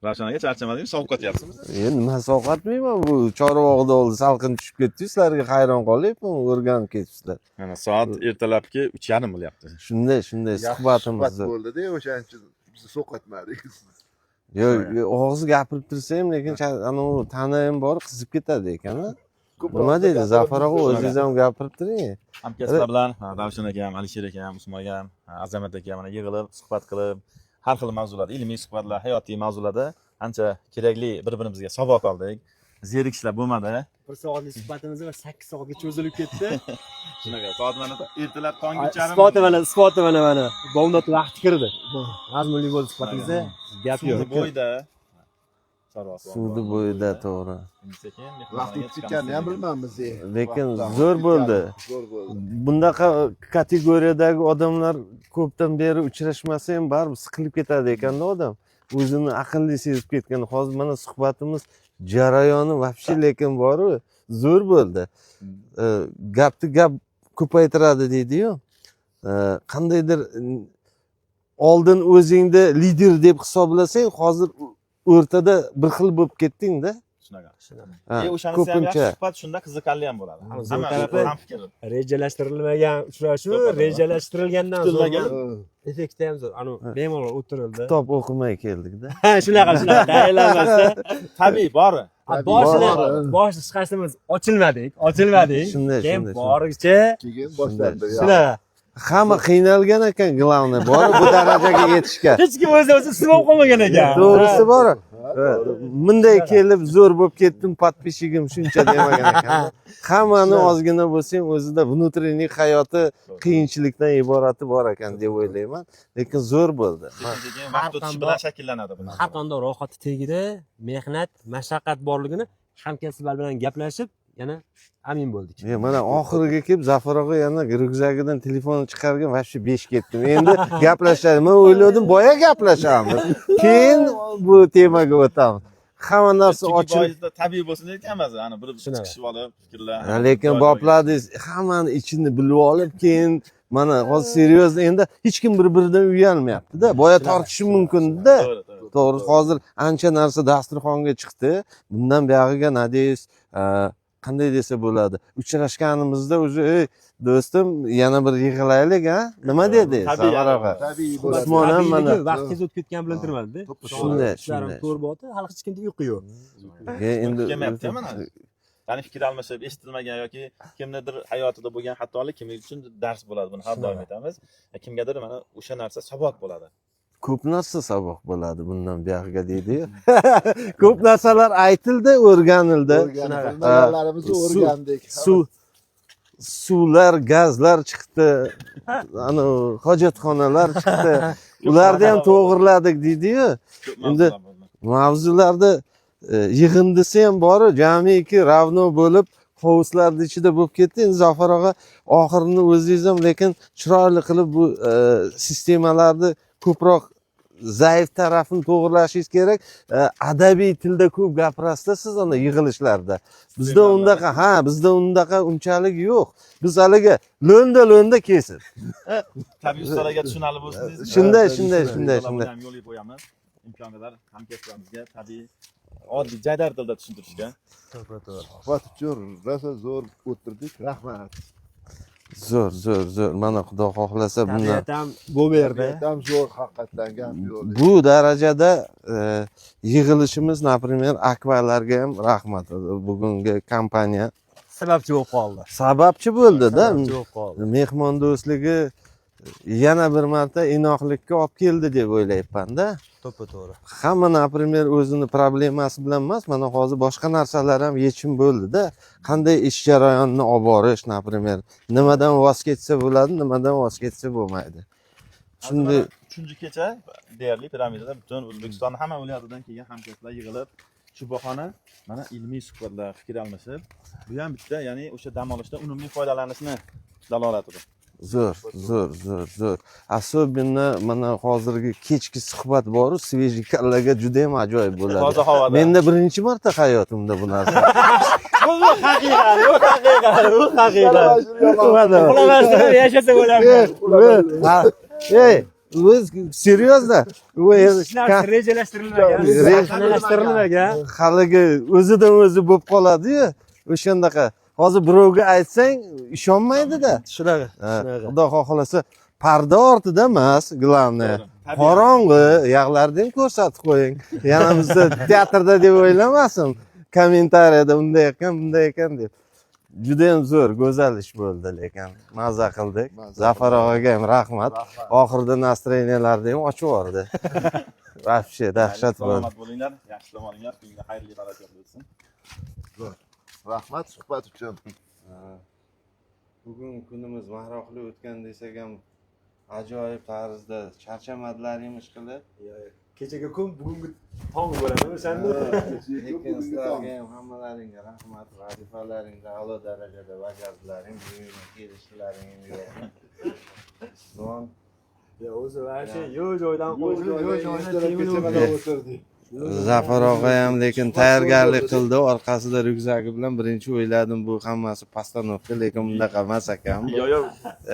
Ravshan aka, charchamadingmi? Sovqotyapsizmi? E, nima sovqotmayman, bu Chorvoqda oldi, salqin tushib ketdi, sizlarga hayron qolyapman, o'rganib ketibsizlar. Mana soat ertalabki 3:30 bo'lyapti. Shunday, shunday. Yaxshi Suhbatimiz suhbat bo'ldi-da, o'shaning uchun bizni sovqotmadik. Yo'q, yo'q, og'iz gapirib tursa ham, lekin anavi tana ham bor, qizib ketadi ekan, a? Nima deydi Zafar og'a, o'zingiz ham gapirib turing. Hamkasblar bilan, ha, Ravshan aka ham, Alisher aka ham, Usmon aka ham, ha, Azamat aka ham mana yig'ilib, suhbat qilib, har xil mavzularda, ilmiy suhbatlar, hayotiy mavzularda ancha kerakli bir birimizga saboq oldik. Zerikishlar bo'lmadi. Bir soatlik suhbatimiz bir 8 soatga cho'zilib ketdi. Shunaqa, soat mana ertalab tonggi 3:30. Isboti mana, isboti mana, mana bomdod vaqti kirdi. Mazmunli bo'ldi suhbatimiz, gap yo'q. Suvni bo'yida. Chorvoq. Suvni bo'yida, to'g'ri. Endi sekin Vaqt mehmonxonaga o'tib ketganini ham chiqamiz. bilmamiz. Lekin Vaqt zo'r bo'ldi. Zo'r bo'ldi. Bunaqa kategoriyadagi odamlar ko'pdan beri uchrashmasa ham, baribir siqilib ketadi ekanda, odam o'zini aqlli sezib ketgan. Hozir mana suhbatimiz jarayoni вообще, lekin boru zo'r bo'ldi. Gapni gap ko'paytiradi deydiyu. Qandaydir oldin o'zingni lider deb hisoblasang, hozir o'rtada bir xil bo'lib ketdingda. Shunaqa. Ha, E, o'shanisi ham ko'pincha yaxshi, suhbat shunda qiziqarli ham bo'ladi. Hamma zo'r Hamma tarafi- ham fikr. Rejalashtirilmagan uchrashuv To'ppa-to'g'ri. rejalashtirilgandan zo'r. Kutilmagan. Effekti ham zo'r, anavi bemalol o'tirildi. Kitob o'qimay keldikda. Ha, shunaqa, shunaqa, tayyorlanmasdan. Tabiiy bori. Boshida Bor. boshida chiqasimiz, ochilmadik, ochilmadik. Shunday, keyin shunday, boricha Keyin boshlandi. Shunaqa. Hamma qiynalgan ekan, главное, borib bu darajaga yetishga. Hech kim o'zi o'zi sinov qolmagan ekan. To'g'risi bor, Ha, to'g'ri. bunday kelib zo'r bo'lib ketdim, подписчигim shuncha demagan ekan. Hammani ozgina bo'lsa ham o'zida внутренний hayoti qiyinchilikdan iborati bor ekan deb o'ylayman, lekin zo'r bo'ldi. Sekin sekin vaqt o'tishi bilan shakllanadi bu narsa. Har qanday rohatni tagida mehnat, mashaqqat borligini hamkasblar bilan gaplashib yana amin bo'ldik. E, mana oxiriga kelib Zafar og'a yana ryukzagidan telefonni chiqargan, вообще besh ketdim. Endi gaplashadi. Men o'yladim, boya gaplashamiz. Keyin bu temaga o'tamiz. Hamma narsa Chunki ochilib boyizda tabiiy bo'lsin deydi hammasi. Ana bir Shunaqa. chiqishib olib fikrlar. Ha, lekin bopladingiz, hammani ichini bilib olib, keyin mana hozir серьёзно, endi hech kim bir biridan uyalmayapti-da. Boya tortishi mumkin-da. To'g'ri, to'g'ri. To'g'ri, hozir ancha narsa dasturxonga chiqdi. Bundan buyog'iga, надеюсь, qanday desa bo'ladi, uchrashganimizda уже: "Ey do'stim, yana bir yig'ilaylik, a, nima dedi Tabiiy, Zafar og'a?" Tabiiy bo'ladi. Usmon ham mana Tabiiyligi, vaqt tez o'tib ketgani bilintirmadida. Shunday, Ishlarim shunday. to'g'ri bo'lyapti, hali hech kimda uyqu yo'q. E, endi Kelmayapti mana. Ya'ni fikr almashib, eshitilmagan yoki kimnidir hayotida bo'lgan xatolik kimning uchun dars bo'ladi. Buni har doim aytamiz. Kimgadir mana o'sha narsa saboq bo'ladi. Ko'p narsa saboq bo'ladi bundan buyog'iga deydiyu. Ko'p narsalar aytildi, o'rganildi. O'rgandik. Bilmaganlarimizni o'rgandik. Suvlar, gazlar chiqdi, anavi hojatxonalar chiqdi, ularni ham to'g'irladik deydiyu. Ko'p Endi- mavzular bo'ldi. Mavzularda yig'indisi ham boru jamiki равно bo'lib, hovuzlarni ichida bo'lib ketdi. Endi Zafar og'a, oxirini o'zingiz ham lekin chiroyli qilib bu sistemalarni ko'proq zaif tarafini to'g'irlashingiz kerak. Adabiy tilda ko'p gapirasizda siz ana yig'ilishlarda. Bizda undaqa, ha, bizda undaqa unchalik yo'q. Biz haligi lo'nda lo'nda kesib. Tabiiy, ustalarga tushunarli bo'lsin deysizmi? Shunday, Ha, shunday, shunday. shunday, Inshaalloh shunday. buni ham yo'lga qo'yamiz. Imkon qadar hamkasblarimizga tabiiy, oddiy, jaydari tilda tushuntirishga. Suhbat uchun rosa zo'r o'tirdik. Rahmat. Zo'r, zo'r, zo'r. Mana, xudo xohlasa, bundan Tabiat ham bo'lib berdi. Tabiat ham zo'r, haqiqatdan gap yo'q. Bu darajada yig'ilishimiz, например, Akvalarga ham rahmat, bugungi kompaniya Sababchi bo'lib qoldi. Sababchi bo'ldi-da. Sababchi bo'lib qoldi. Mehmondo'stligi yana bir marta inoqlikka olib keldi deb o'ylayapmanda. To'ppa to'g'ri. Hamma, например, o'zini problemasi bilan emas, mana hozir boshqa narsalar ham yechim bo'ldi-da. Qanday ish jarayonini olib borish, например, nimadan voz kechsa bo'ladi, nimadan voz kechsa bo'lmaydi, shunday. Shunday uchinchi kecha deyarli piramidada butun O'zbekistonni hamma viloyatidan kelgan hamkasblar yig'ilib, shu bahona mana ilmiy suhbatlar, fikr almashib, bu ham bitta, ya'ni o'sha dam olishda unumli foydalanishni dalolatidir. Zo'r, zo'r, zo'r, zo'r. Особенно mana hozirgi kechki suhbat boru, свежий kallaga judayam ajoyib bo'ladi. Toza havoda. Menda birinchi marta hayotimda bu narsa. Bu haqiqat, bu haqiqat, bu haqiqat. Mana. Uxlamasdan yashasa bo'lardi. Ha, ey. Biz серьезно. Hech narsa rejalashtirilmagan, sahnalashtirilmagan. Haligi o'zidan o'zi bo'lib qoladiyu, o'shandaqa. Hozir birovga aytsang, ishonmaydida. Shunaqa, Ha, shunaqa. Xudo xohlasa, parda ortida emas, главное. To'g'ri. Qorong'i yoqlarni ham ko'rsatib qo'ying. Yana bizni teatrda deb o'ylamasin. Kommentariyada unday ekan, bunday ekan deb. Juda ham zo'r, go'zal ish bo'ldi lekin. Maza qildik. Maza. Zafar og'aga ham rahmat. Oxirida настроения larni ham ochib yubordi. Вообще dahshat bo'ldi. Salomat bo'linglar, yaxshi dam olinglar, kunga xayrli barakatli o'tsin. Rahmat suhbat uchun. Bugun kunimiz maroqli o'tgan desak ham, ajoyib tarzda charchamadilaring ishqilib. Kechagi kun bugungi tong bo'ladi o'shanda. Lekin sizlarga ham, hammalaringga rahmat. Vazifalaringni a'lo darajada bajardilaring. Bugun kelishlaring ham yo'q. Islom. Ya o'zi вообще yo'q joydan qo'shilib, Yo'q joydan kecha mana o'tirdik. Zafar og'a ham lekin tayyorgarlik qildi. Orqasida ryukzagi bilan. Birinchi o'yladim, bu hammasi постановка, lekin bunaqa emas ekan bu. Yo'q, yo'q,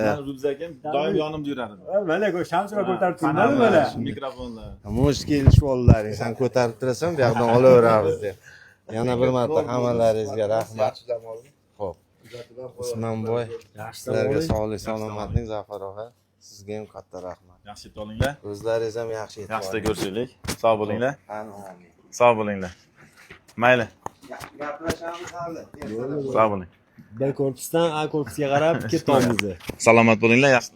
mani ryukzakim doim yonimda yuradi. Mana shamchiroq ko'tarib turibman mana. Mikrofonlar. Может, kelishib oldilaring, san ko'tarib turasan, bu yoqdan olaveramiz deb. Yana bir marta hammalaringizga rahmat. Yaxshi dam oling. Xo'p. Kuzatib ham. Usmonboy, Yaxshi. sizlarga sog'lik, salomatlik. Zafar og'a, sizga ham katta rahmat. Yaxshi yetib olinglar. O'zlaringiz ham yaxshi yetib Yaxshida oling. ko'rishaylik. Sog' bo'linglar. Qani, amin. Sog' bo'linglar. Mayli, Gaplashamiz hali. sog' bo'ling. B korpusdan A korpusga qarab ketyapmiz. Salomat bo'linglar, yaxshi.